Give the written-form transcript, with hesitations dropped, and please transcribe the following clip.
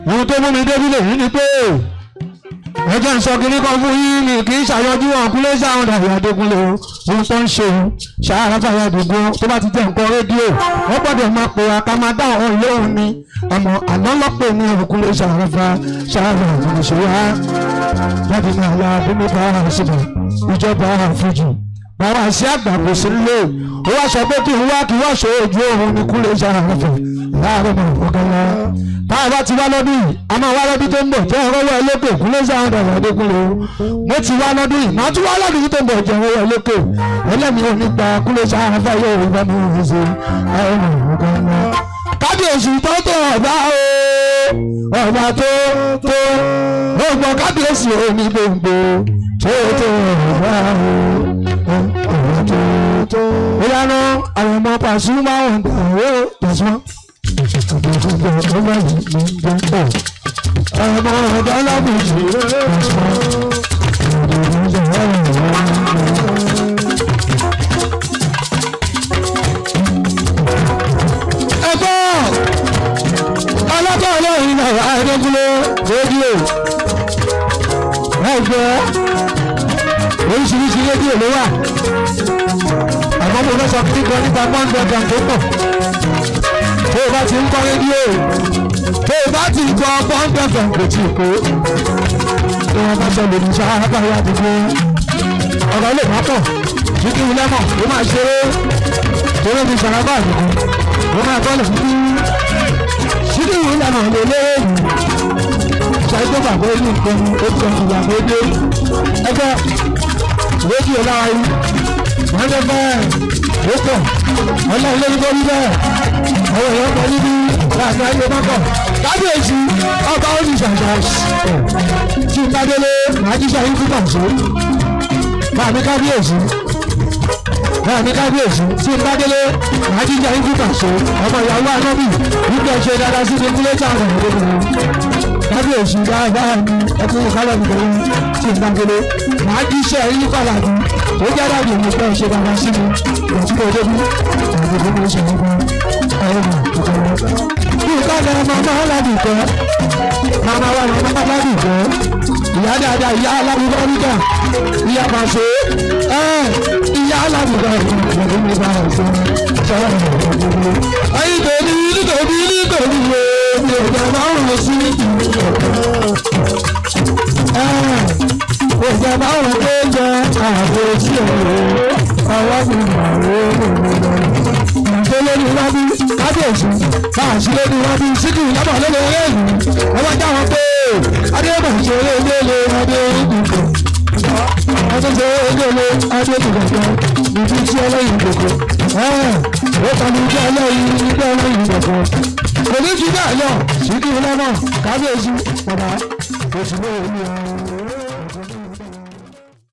Ohun tó mú mi débi lèyí ni pé ẹjọ́ ń sọ kiri kan fún yín ni kì í ṣàyọjú ọ̀kúnlé sáwọn dàbí Adékúnlé o. Ohun tó ń ṣe òun ṣàárá fàyà dùgbò tó bá ti jẹ́ nǹkan rédíò wọ́n gbọ́dọ̀ máa pè wá ká máa dá ọ̀hún lóhùn ni. Àmọ́ àná lọ́pọ̀ ní ọ̀kúnlé ṣàárá ṣàárá ìṣe wá. Jáde ní àlá abúlé bá a síbẹ̀ ìjọba àfijì. Bàbá sí àgbà kò sí lé ó wá sọ pé kí n wá kí wá ṣe ojú òun ní kúnlé ṣàárá láàárọ̀ mọ̀ ọ̀gá. Tá a bá ti wá lọ́dún yìí a máa wá lọ́dún tó ń bọ̀ jẹ́ ọ̀rọ̀wọ́ ẹlẹ́kọ̀ Kúnlé Sáúndà Adékúnlé o. Mo ti wá lọ́dún yìí màá tún wá lọ́dún tó ń bọ̀ jẹ́ ọ̀rọ̀wọ́ ẹlẹ́kọ̀ ẹlẹ́mìí ò ní gba Kúnlé Sáúndà yóò bá mi rìn sí ọ̀rọ̀ ọ̀gá ńlá. Kábíyèsí tó tó ọ̀gá o ọ̀gá tó tó ọgbọ̀n kábíyèsí omi gbòǹgbò tó tó ọ̀gá o ọ̀gá tó tó. Ìlànà àwọn ọmọ Pasuma ń gbà ó Pasuma. Ọmọ ọ̀gá lábùjì Pasuma. Ẹgbọ́ ọlọ́gbọ́n ọlọ́run náà Adékúnlé rédíò ẹgbẹ́ oríṣiríṣi rédíò ló wà. Àmọ́ mo fẹ́ sọ kíkan nípa pọ́ńdọ̀gàn tó pọ̀. Tó o bá ti ń kọ́ rédíò tó o bá ti gbọ́ pọ́ńdọ̀gàn kò tí ì kó. Tó o bá sọ lòdì sáábà yá dùgbò. Ọ̀rọ̀ lè má pọ̀ jíkí lẹ́mọ̀ ó máa ṣeré. Torí mi sàrábà nìkan ó máa bọ́ lè fún jíkí lẹ́mọ̀ lè léyìí. Ṣàìgbọ́ bàbá ó ní nǹkan ó ti ọ̀sùn ìyàgbé dé. Ẹgbẹ́ rédíò lára yìí wọ́n jẹ́ bẹ́ẹ̀ ó pọ̀ ọlọ́run lórí bó rí bẹ́ẹ̀ àwọn èèyàn kan níbí láti ayé mọ́kọ̀ kábíyèsí ọba oníṣàṣà tí bádélé màá jíṣẹ́ yín fún pàṣẹ báàmí kábíyèsí báàmí kábíyèsí tí bádélé màá jíṣẹ́ yín fún pàṣẹ ọmọ ìyàwó anábì wípé ṣe dáadáa sí ní táwọn ọmọdé kábíyèsí dáadáa ní ẹkún kálọ̀ nìkan tí bádélé màá jíṣẹ́ yín fàlàbí ó jẹ́ dàbí èmi pé ṣe dáadáa sí mi ìgbà tí mo débi àti bí mo ṣe ń gbọ́ ọ̀rọ̀ ìkọ̀rọ̀. Bí ìkọ́lẹ̀ màmá aládùúgbò màmá wa màmá aládùúgbò ìyá dáadáa ìyá aládùúgbò nígbà ìyá pàṣẹ ìyá aládùúgbò ìgbà mi bá ọ̀sán sọ̀rọ̀ ìgbà. Ẹyin tèmi nítorí nítorí mi ò jẹ́ máa ń rò sí ìjọba àwọn tó jẹ ààbò sí ọ̀rọ̀ ọwọ́ mi màwó òmìnira. Ìgbé lórí wábí kábíyèsí máa sí lórí wábí síkì lábà lórí ẹ̀yìn. Ọwọ́ jáwọn pé Adébọ̀ ṣe lélẹ̀ adé ìdìbò. Ọtún ṣe lélẹ̀ adé ìdìbò níbi tí ọlọ́yin gbogbo. Ó kàn ní bí ọlọ́yin níbi ọlọ́yin gbogbo. Kò ní fi bẹ́ẹ̀ lọ síkì lọ́nà kábíyèsí bàbá òṣùwọ̀n òmìnira.